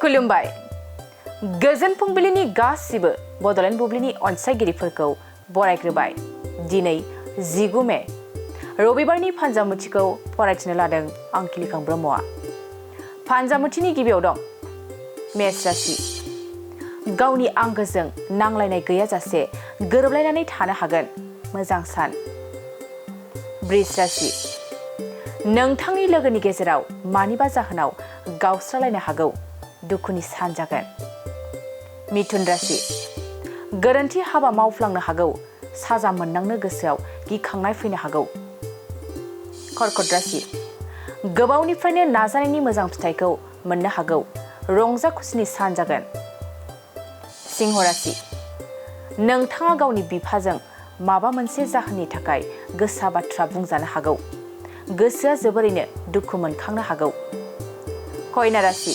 खुलुमबाय गोजोन फुंबिलिनि गासिबो बडलेण्ड बुब्लिनि अनसायगिरिफोरखौ बरायग्रोबाय। दिनै 19 मे रबिबारनि फानजामुथिखौ फरायथिनो लादों आं खिलिखां ब्रह्मआ। फानजामुथिनि गिबियाव दं मेष राशि। गावनि आंगोजों नांलायनाय गैयाजासे गोरोबलायनानै थानो हागोन, मोजां सान। बृष राशि। नोंथांनि लोगोनि गेजेराव मानिबा जाहोनाव गावस्रालायनो हागौ, दुखुनि सान जागोन। मिथुन राशि। गोरोन्थि हाबा मावफ्लांनो हागौ, साजा मोननांनो गोसोआव गिखांनाय फैनो हागौ। कर्कट राशि। गोबावनिफ्रायनो नाजानायनि मोजां फिथाइखौ मोननो हागौ, रंजा खुसिनि सान जागोन। सिंह राशि। नोंथाङा गावनि बिफाजों माबा मोनसे जाहोननि थाखाय गोसा बाथ्रा बुंजानो हागौ, गोसोआ जोबोरैनो दुखु मोनखांनो हागौ। कन्या राशि।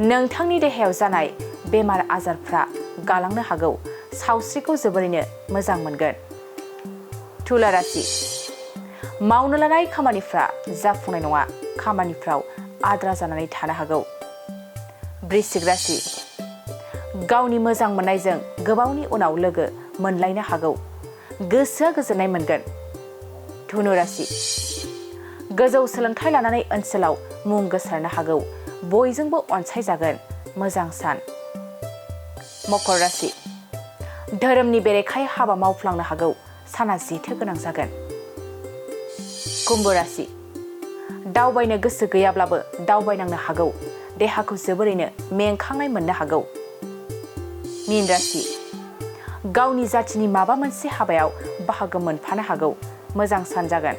नोंथांनि देहायाव जानाय बेमार आजारफ्रा गालांनो हागौ, सावस्रिखौ जोबोरैनो मोजां मोनगोन। तुला राशि। मावनो लानाय खामानिफ्रा जाफुंनाय नङा, खामानिफ्राव आद्रा जानानै थानो हागौ। वृश्चिक राशि। गावनि मोजां मोननायजों गोबावनि उनाव लोगो मोनलायनो हागौ, गोसोआ गोजोननाय मोनगोन। धनु राशि। गोजौ सोलोंथाइ लानानै ओनसोलाव मुं गोसारनो हागौ, बयजोंबो अनसायजागोन, मोजां सान। मकर राशि। धोरोमनि बेरेखायै हाबा मावफ्लांनो हागौ, साना जेथो गोनां जागोन। कुम्भ राशि। दावबायनो गोसो गैयाब्लाबो दावबायनांनो हागौ, देहाखौ जोबोरैनो मेंखांनाय मोननो हागौ। मीन राशि। गावनि जाथिनि माबा मोनसे हाबायाव बाहागो मोनफानो हागौ, मोजां सान जागोन।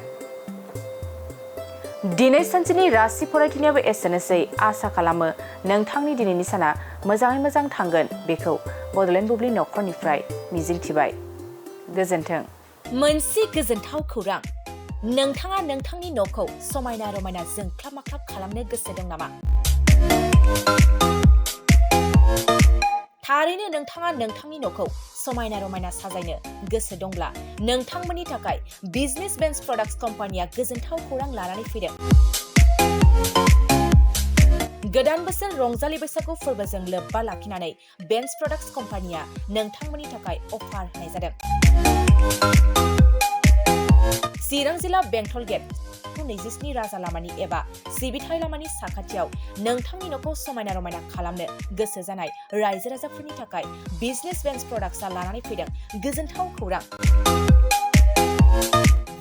दिनै सानसेनि राशि फरायथिनायाबो एसेनोसै। आसा खालामो नोंथांनि दिनैनि साना मोजाङै मोजां थांगोन, बेखौ बडलेण्ड बुब्लि नखरनिफ्राय मिजिंथिबाय। गोजोन्थों। मोनसे गोजोनथाव खौरां। नोंथाङा नोंथांनि न'खौ समायना रमायना जोंख्लाब माख्लाब खालामनो गोसो दं नामा? थारैनो नोंथाङा नोंथांनि न'खौ समायना रमायना साजायनो गोसो दंब्ला नोंथांमोननि थाखाय बिजनेस बेन्स प्रडाक्ट्स कम्पानिया गोजोनथाव खौरां लानानै फैदों। गोदान बोसोर रंजालि बैसागु फोरबोजों लोब्बा लाखिनानै बेन्स प्रडाक्ट्स कम्पानिया नोंथांमोननि थाखाय अफार होनाय जादों। चिरां जिल्ला बेंटल गेट 27 राजा लामानि एबा सिबिथाय लामानि साखाथियाव नोंथांनि न'खौ समायना रमायना खालामनो गोसो जानाय रायजो राजाफोरनि थाखाय बिजनेस बेन्स प्रडाक्ट्सआ लानानै फैदों गोजोनथाव खौरां।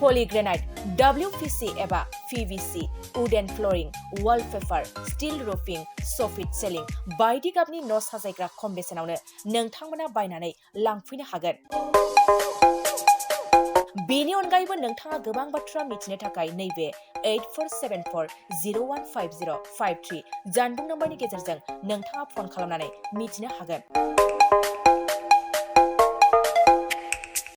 पलिग्रेनाइट, WPC एबा PVC, wooden flooring, wallpaper, steel roofing, soffit ceiling बायदि गाबनि न' साजायग्रा खम बेसेनावनो नोंथांमोना बायनानै लांफैनो हागोन। बेनि अनगायैबो नोंथाङा गोबां बाथ्रा मिथिनो थाखाय नैबे 8474015053 जानबुं नम्बरनि गेजेरजों नोंथाङा फन खालामनानै मिथिनो हागोन।